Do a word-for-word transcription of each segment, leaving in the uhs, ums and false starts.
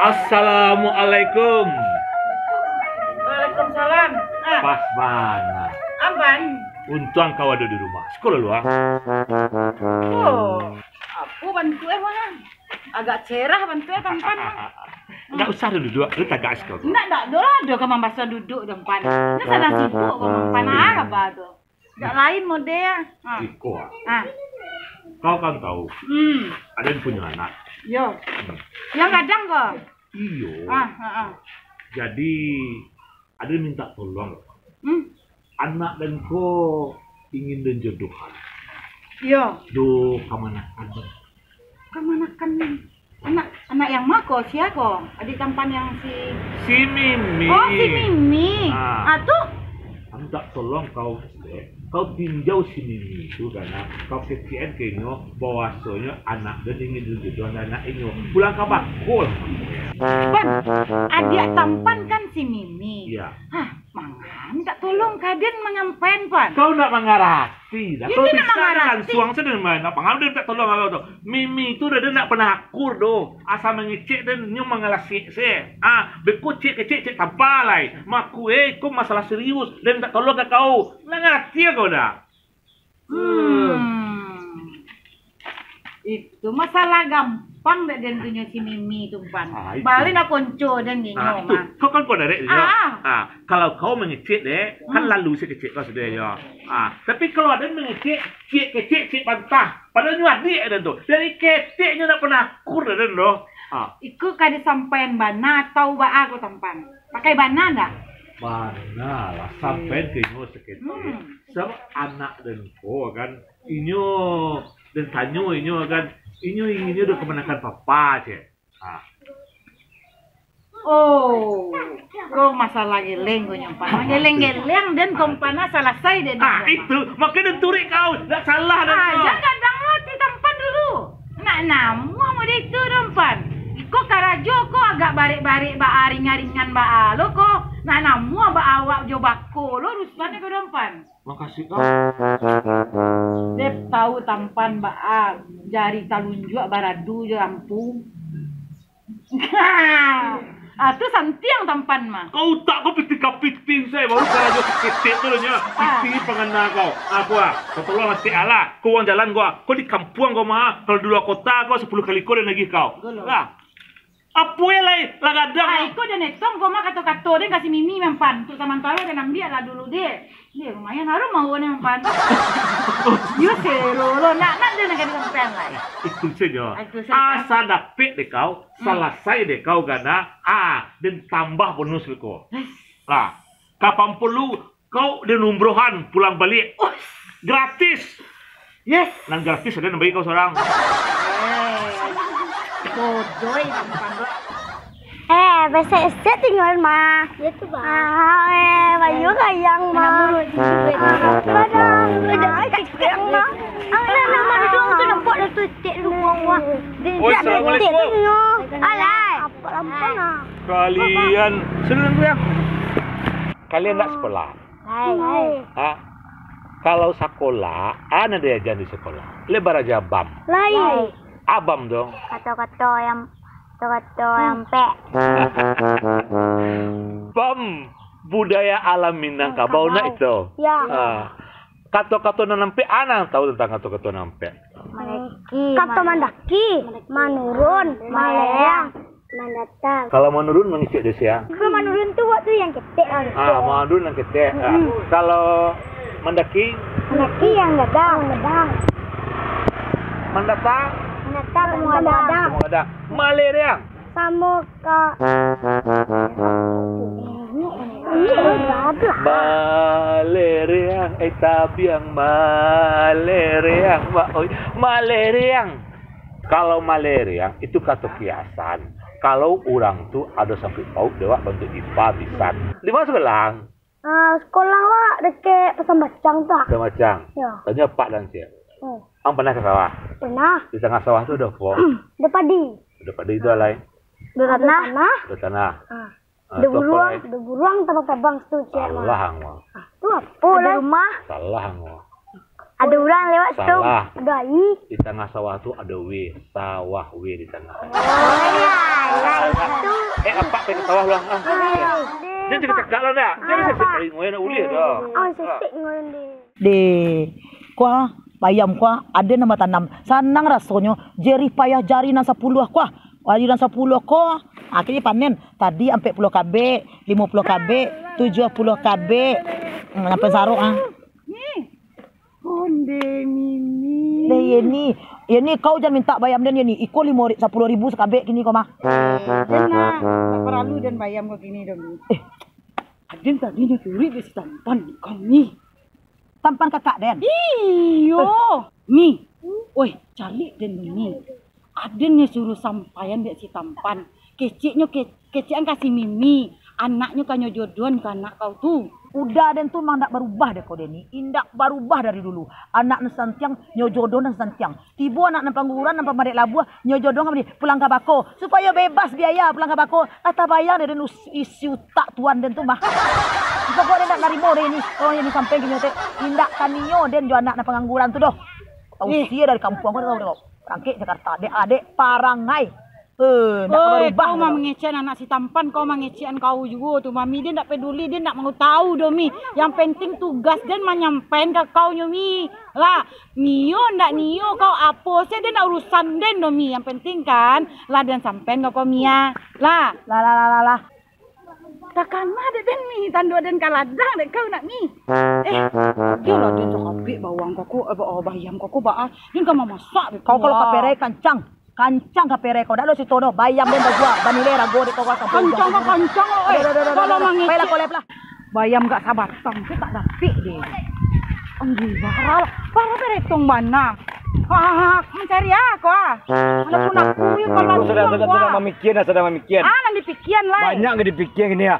Assalamualaikum. Waalaikumsalam. Ah. Pas bana. Apan? Untuang kau ado di rumah. Siko lalu, ah. Oh, apo bantuak e, Bang? Agak cerah bantuak e tampan, Bang. Ndak usah duduak, lu tagak siko. Ndak, ndak ado, ado ka mambasuah duduak tampan. Nyo sadang sibuk, Bang, tampan. Ah, apa tu? Agak lain model. Ah. Iko, ah. Ah. Kau kan tahu, hmm, Aden punyo anak. Yo. Hmm. Yang gadang ko? Iyo. Ah, ah, ah. Jadi, Aden minta tolong. Hmm. Anak den ko ingin den jodohan. Iyo. Do kamanakan den. Kamanakan den. Anak, anak yang ma ko? Sia ko? Adik tampan yang si Si Mimi. Oh, si Mimi. Ah. Ah, tu? Minta tolong kau, kau tinjau si Mimi tu, karena kau kecekan ka inyo bahwasonyo anak den ingin den jodohan anak inyo. Pulang ka bako lah. Pan, adiak tampan kan si Mimi. Iya. Hah, mangan minta tolong ka den manyampaian, Pan? Kau ndak mangarati dah. Kau bisa mangarati. Langsuang sajo, nak mangarati, minta tolong kau tu. Mimi tu dah, dah ndak pernah akur doh. Asa mangecek den, nyo mangalasik se. Ah, beko cek kecek, cek tampan lai. Mako, eh, iko masalah serius. Den minta tolong ka kau. Ndak ngarati kau dah. Hmm. Itu masalah gampang dek den tu nyo si Mimi tu, Pan. Ah, itu. Baliak nak konco den inyo mah. Ah, itu. Kau kan kau direct inyo. Ah. Ah, kalau kau mangecek dek, kan lalu se kecek kau sudah yo. Ah, tapi kalau aden mangecek, cek kecek, cek bantah. Padahal nyo adiak den tu. Dari ketek nyo ndak pernah akur den doh. Ah. Iko ka disampaian bana atau baa ko tampan? Pakai bana ndak? Bana lah, sampaian ka inyo saketek. Hmm. Sabab anak den ko kan, inyo, den tanyo inyo kan, inyo inginnyo doh kamanakan papa, cek. Ah. Oh, ko masalah geleng ko nyo, Pan. Geleng-geleng den ko, Pan, salasai den. Ah, itu. Mako den turuik kau. Ndak salah den ko. Ah, jan gadang lo ati tampan dulu. Ndak namuah model itu doh, Pan. Iko karajo ko agak barek-barek baa, ringan-ringan baa lo ko. Ndak namuah baa awak jo bako lo urusan ko doh, Pan. Makasih, Kak. Dek tahu tampan baa, jari talunjuak baradu jo lampu. Ah, tu santiang tampan mah. Kau utak kau piting kapiting sae, baru karajo ketek tu nyo. Ah. Piting pangana kau. Aku ah, kau tolong lah, alah. Kau urang jalan kau ah. Kau di kampuang kau mah. Kalau di lua kota kau sapuluah kali kau den agiah kau. Lah. Apo lai, lah gadang. Ah, iko den etong ko mah kato-kato den ka si Mimi mah, Pan. Untuak samantaro den ambiak lah dulu deh. Deh, lumayan harum awa ni, Pan. Yo, sero lo, nak, nak den nak gadang sampean lai. Itu sajo. Ah, itu sajo. Asa dapek dek kau, hmm, salasai dek kau gana, ah, den tambah bonus ko. Lah, kapan porlu kau den umrohan pulang baliak. Ush. Gratis. Yes. Nan gratis aden bagi kau surang. Eh, bodoh, Bang Pandro. Eh, besek-besek tinggal, mah. Ya tu, Bang. Ah, eh, bayu kayang, mah. Mana mulut itu, ah, badan. Ah, kayang, mah. Ah, nah, nah, mana dong tu nampak dah tu, tek tu, buang, buang. Oi, assalamualaikum. Alai. Apa lampu, nah? Kalian, sini dulu ya. Kalian nak sekolah? Lai. Ha? Kalau sakolah, a nan diaja di sakolah? Lai baraja bam. Lai. Abam tu? Kato-kato yang, kato-kato yang pek. Bam, budaya alam Minangkabau nak itu. Ya. Ha. Kato-kato nan ampek, a nan tahu tentang kato-kato nan ampek? Mandaki. Kato mandaki, manurun, malereang. Mandatang. Kalau manurun mangecek dek sia? Kalau manurun tu waktu yang ketek lah. Ah, manurun yang ketek. Ah. Mm-mm. Kalau mandaki? Mandaki yang gadang. Gadang. Mandatang? Mandatang, mandatang. Mandatang. Malereang? Samo ka. Malereang, eh, tabiang, malereang, Mak, oi, malereang. Kalau malereang, itu kato kiasan. Kalau urang tu ado sangkuik pauk dek awak bantuak ipa bisan. Di ma sakolah ang? Ah, sakolah wak dakek Pasar Bacang tu ah. Pasar Bacang? Yo. Tanyo apak dan ciek. Hmm. Ang panah ka sawah? Panah. Di tangah sawah tu ado apo? Ado padi. Ado padi tu alai? Ado tanah. Ado tanah. Ah. Ah, ado buruang, ado buruang tabang-tabang situ, ciek. Salah ang, Mak. Ah, tu apo lai? Ado rumah. Salah ang, Mak. Ado urang lewat situ. Salah. Ado aia. Di tangah sawah tu ado W, sawah W di tangah. Oh, iyo, alah itu. Eh, apak pai ka sawah lah. Ah. Jan cakak-cakak lah, nak. Jan sesek talingo, nak ulih dah. Oh, sesek ngondeh. Deh, kuah, bayam kuah, ado nan batanam. Sanang rasonyo, jerih payah jari nan sapuluah kuah. Jari nan sapuluah kuah, akhirnyo panen. Tadi ampek puluah kabek, limo puluah kabek, tujuah puluah kabek. Hmm, sampai sarok, ah. Nih, onde Mimi. Deh, Yeni. Yeni, kau jan mintak bayam den, Yeni. Iko limo ri-, sapuluah ribu sakabek kini ko mah. Den lah, tak paralu den bayam ko kini doh, Mi. Eh. Aden tadi nyo curi dek si Tampan kau, Mi. Tampan kakak den? Iyo. Eh. Mi. Oi, caliak den, Mi. Aden nyo suruah sampaian dek si Tampan. Keceknyo ke-, kecekan ka si Mimi. Anaknyo ka nyo jodohan ka anak kau tu. Uda den tu mang ndak barubah dek kau, Deni. Indak barubah dari dulu. Anak nan santiang, nyo jodoh nan santiang. Tibo anak nan pangangguran, nan pamarek labuah, nyo jodoh ka Mimi. Pulang ka bako. Supayo bebas biaya pulang ka bako. Lah tabayang dek den us-, isi utak tuan den tu mah. Pokok den ndak narimo deh ini. Tolong Yeni sampaian ka inyo tu. Indak ka nio den jo anak nan pangangguran tu doh. Tau usia dari kampuang ko, tau dek kau. Rangkek Jakarta. Dek adek parangai. Eh, ndak barubah kau mah mangecekan anak si Tampan, kau mangecekan kau juo tu, Mami. Den ndak peduli, den ndak mau tahu doh, Mi. Yang penting tugas den manyampaian ka kau nyo, Mi. Lah, nio ndak nio kau apo se, den ndak urusan den doh, Mi. Yang penting kan, lah den sampaian ka kau, Mi, ah. Lah. Lah, lah, lah, lah, lah. Takana dek den, Mi, tando den ka ladang dek kau nak, Mi. Eh, kiro den sakapik bawang kau ko, eh, ba-, bayam kau ko, ba-, ah, den ka mamasak dek kau, kalau kaperai kancang. Kancang ka perek kau, dak lo sito doh. Bayam den bajua, banilai rago dek kau ka kampuang. Kancang ka kancang lo, eh. Aduh, aduh, aduh, aduh, aduh. Pailah, kau lep lah. Bayam gak sabatang tu tak dapik deh. Anjing, barah lah. Barah beretong bana. Ah, mencari aku ah. Mana pun aku, yuk, kalau aku sudah, sudah, sudah mamikian lah, sudah mamikian. Ah, nan dipikian lah. Banyak gak dipikian ini ya.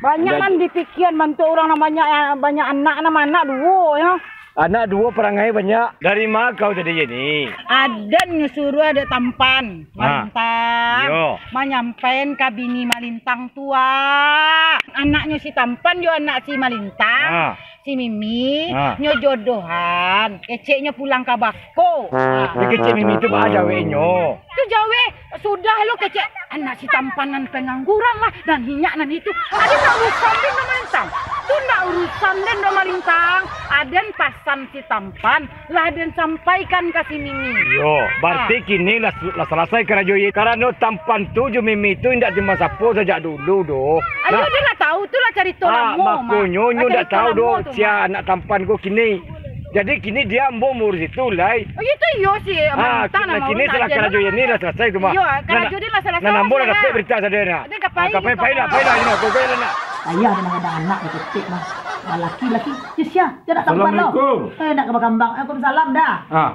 Banyak nan dipikian, bantuak urang nan banyak, banyak anak, nan anak duo, ya. Anak duo, parangai banyak. Dari ma kau jadi Yeni? Aden nyo suruah dek Tampan, ah, Malintang. Iyo. Manyampaian ka bini Malintang tu, ah. Anaknyo si Tampan jo anak si Malintang, ah, si Mimi, ah, nyo jodohan. Keceknyo pulang ka bako. Ah. Di kecek Mimi tu baa jaweknyo? Tu jawek, sudah lo kecek. Anak si Tampan nan pengangguran lah, dan inyak nan itu. Aden ndak urusan den doh Malintang. Tu ndak urusan den doh Malintang. Aden pasan si Tampan, lah den sampaikan ka si Mimi. Iyo, barati kini lah, lah salasai karajo Yeni. Karano Tampan tu jo Mimi tu indak cuma sapo sajak dulu doh. Ayo, nah, den lah tahu tu lah carito lamo mah. Makonyo nyo ndak tahu doh sia anak Tampan ko kini. Jadi kini dia ambo mauruih itu lai. Oh, itu iyo si Malintang. Ah, kini salah karajo Yeni lah salasai tu mah. Iyo, karajo den lah salasai. Nan ambo lah dapek barita sadonyo. Ka pai, ka pai lah, pai lah, Yeni, pai lah nak. Payah den mangadang anak baketek mah. Balaki-laki, sia, sia, sia nak Tampan lo. Assalamualaikum. Eh, nak ka bakambang. Waalaikumsalam, Da. Ah.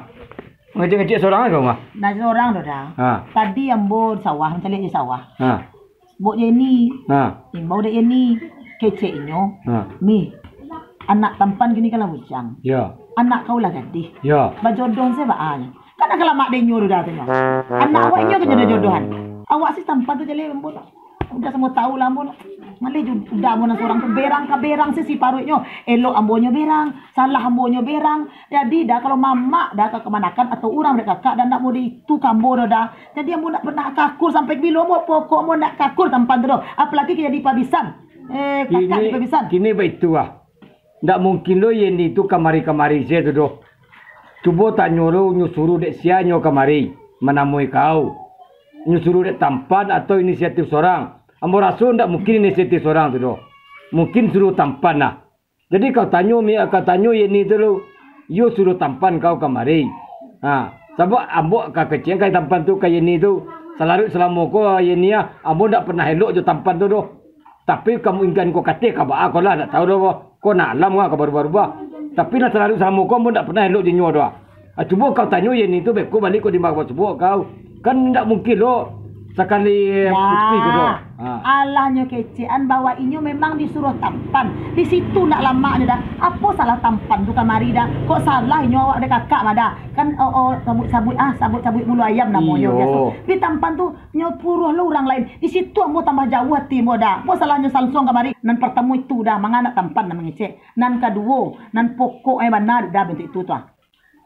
Ngecek-ngecek sorang kau mah? Nah, sorang doh, Da. Ah. Tadi ambo di sawah, mancaliak di sawah. Ah. Bok Yeni. Ah. Imbau dek Yeni. Keceknyo. Ah. Mi, anak Tampan kini kan lah bujang. Yo. Anak kau lah gadih. Yo. Bajodoh se baa nyo. Kan agak lamak dek inyo tu Da tu nyo. Anak awak inyo kan jodoh-jodohan. Awak si Tampan tu jaleh ambo tu. Udah samo tahu lah ambo tu. Maleh ju-, udah ambo nan sorang tu berang ka berang se si paruiknyo. Elok ambonyo berang, salah ambonyo berang. Jadi Da, kalau mamak Da ka kamanakan atau urang dek kakak Da ndak mau di itu ka ambo doh Da. Jadi ambo ndak pernah ka akur sampai bilo ambo, pokok ambo ndak ka akur Tampan tu doh. Apalagi ka jadi pabisan. Eh, kakak jadi pabisan. Kini baitu ah. Ndak mungkin lo Yeni tu kamari-kamari se tu doh. Cubo tanyo lo nyo suruh dek sia nyo kamari manamui kau. Nyo suruh dek Tampan atau inisiatif sorang. Ambo raso ndak mungkin inisiatif sorang tu doh. Mungkin suruh Tampan lah. Jadi kau tanyo, mi-, kau tanyo Yeni tu lo, iyo suruh Tampan kau kamari. Ha, sabab ambo ka kecek ka Tampan tu, ka Yeni tu, salaruik salamo ko Yeni ah, ambo ndak pernah elok jo Tampan tu doh. Tapi kemungkinan ko kateh ka baa ko lah, ndak tahu doh ko. Ko nak alam ka barubah-rubah. Tapi lah salalu samo ko, ambo ndak pernah elok jo inyo doh. Ah, cubo kau tanyo Yeni tu, beko balik ko di mah subuah kau. Kan ndak mungkin lo sakali putih ko doh. Ha. Alah nyo kecekan bahwa inyo memang disuruh Tampan. Di situ ndak lamaknyo Da. Apo salah Tampan tu kamari Da? Kok salah inyo awak dek kakak mah Da? Kan, oh, oh, sabuik-sabuik, ah, sabuik-sabuik bulu ayam namonyo biaso. Tapi Tampan tu nyo puruah lo urang lain. Di situ ambo tambah jauah ati ambo Da. Apo salahnyo Samsung kamari? Nan partamo itu Da, manga nak Tampan nan mangecek. Nan kaduo, nan pokok e bana Da bantuak itu tu ah.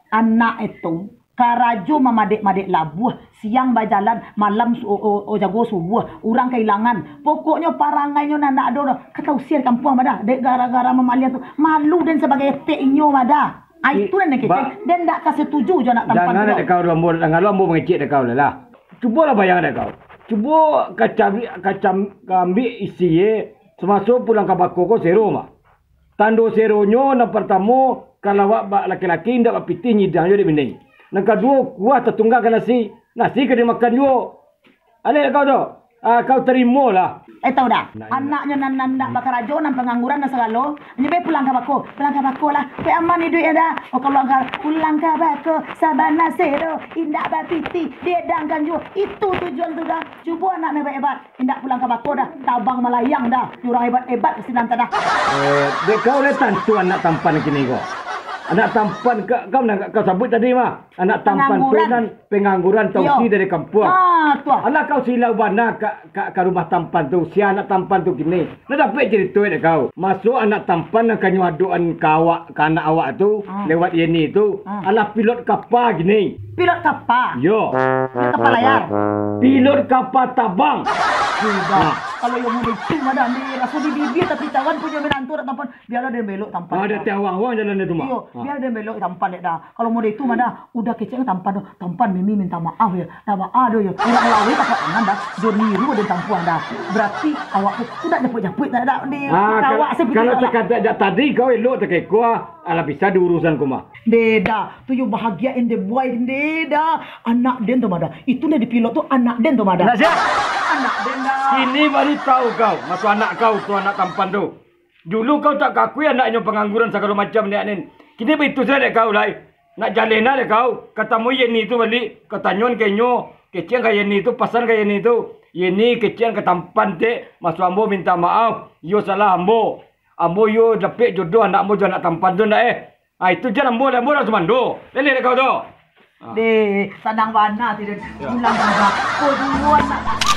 Anak itu karajo mamadek-madek labuah, siang bajalan, malam su-, o-, o-, o jago subuah, urang kailangan. Pokoknyo parangainyo nan ndak ado doh. Ka tausia di kampuang mah dah, dek gara-gara mamaliang tu. Malu den sabagai etek inyo mah dah. Ah, I-, itu nan den kecek. Ba-, den ndak ka setuju jo anak tampan tu. Jangan dek kau, ambo, jangan lo ambo mangecek dek kau lah. Cubolah bayang dek kau. Cubo kacam-, kacam-, ka ambiak isi e, samaso pulang ka bako ko sero mah. Tando seronyo nan partamo, kalau awak ba-, laki-laki indak bapitih nyidang jo dek bini. Nan kaduo, kuah tatunggang ka nasi, nasi ka dimakan juo. Alek kau tu, ah, kau tarimolah. Eh, tau dah, anaknyo nan, nan indak bakarajo, nan pangangguran, nan sagalo, nyo be pulang ka bako, pulang ka bako lah. Pe aman iduiknyo dah. Oh, kalau angka pulang ka bako, sabana sero, indak bapitih, diedangkan juo. Itu tujuan tu dah. Cubo anak nan hebat-hebat. Indak pulang ka bako dah, tabang malayang dah. Urang hebat-hebat ka sinan dah. Eh, dek kau lai tantu anak tampan kini ko. Anak tampan ka-, kau nan kau sabuik tadi mah. Anak tampan tu pangangguran. Nan pangangguran tausia dari kampuang. Ah, tu ah. Alah kau silau bana ka, ka, ka rumah tampan tu, sia anak tampan tu kini. Nah dapek carito dek kau. Maso anak tampan nan kanyo adokan ka awak, ka anak awak tu, ah, lewat Yeni tu, ah, alah pilot kapa kini. Pilot kapa? Yo. Pilot kapa layar? Pilot kapa tabang. Sudah. Nah. Kalau yang model itu mah dah, ambil raso di bibia, tapi tawan punyo minantu dak tampan. Bialah den belok tampan. Ah, dah tiawang-wang jalan dia tu mah. Iyo, ah, bialah den belok tampan dek dah. Kalau model itu mah dah, udah kecek tampan tu. Tampan Mimi minta maaf yo. Dah baa do yo. Urang laweh tapak tangan dah. Jo niru den tampuang dah. Berarti awak tu, tu dak japuik-japuik dak, dak di ah, kawak ka-, se kalau takadek jak tadi kau elok takeko ah. Alah bisa di urusan ko mah. Deh dah, tu yo bahagia ende buai ende dah. Anak den tu mah dah. Itu nan dipilot tu anak den tu mah dah. Nah, siap. Anak den dah. Kini baru tahu kau, maso anak kau tu anak tampan tu. Dulu kau tak kakui anaknyo pangangguran sagalo macam ni, Nin. Kini baitu sudah dek kau lai. Nak jaleh nah dek kau. Katamui Yeni tu baliak. Katanyoan ka inyo. Kecekan ka Yeni tu, pasan ka Yeni tu. Yeni kecekan ka tampan tek. Maso ambo minta maaf. Iyo salah ambo. Ambo iyo dapek jodoh anak ambo jo anak tampan tu ndak eh. Ah, itu jan ambo, ambo lah sumando. Leleh dek kau tu. Ah. Deh, sanang bana ti den. Yo. Pulang ka bako juo anak.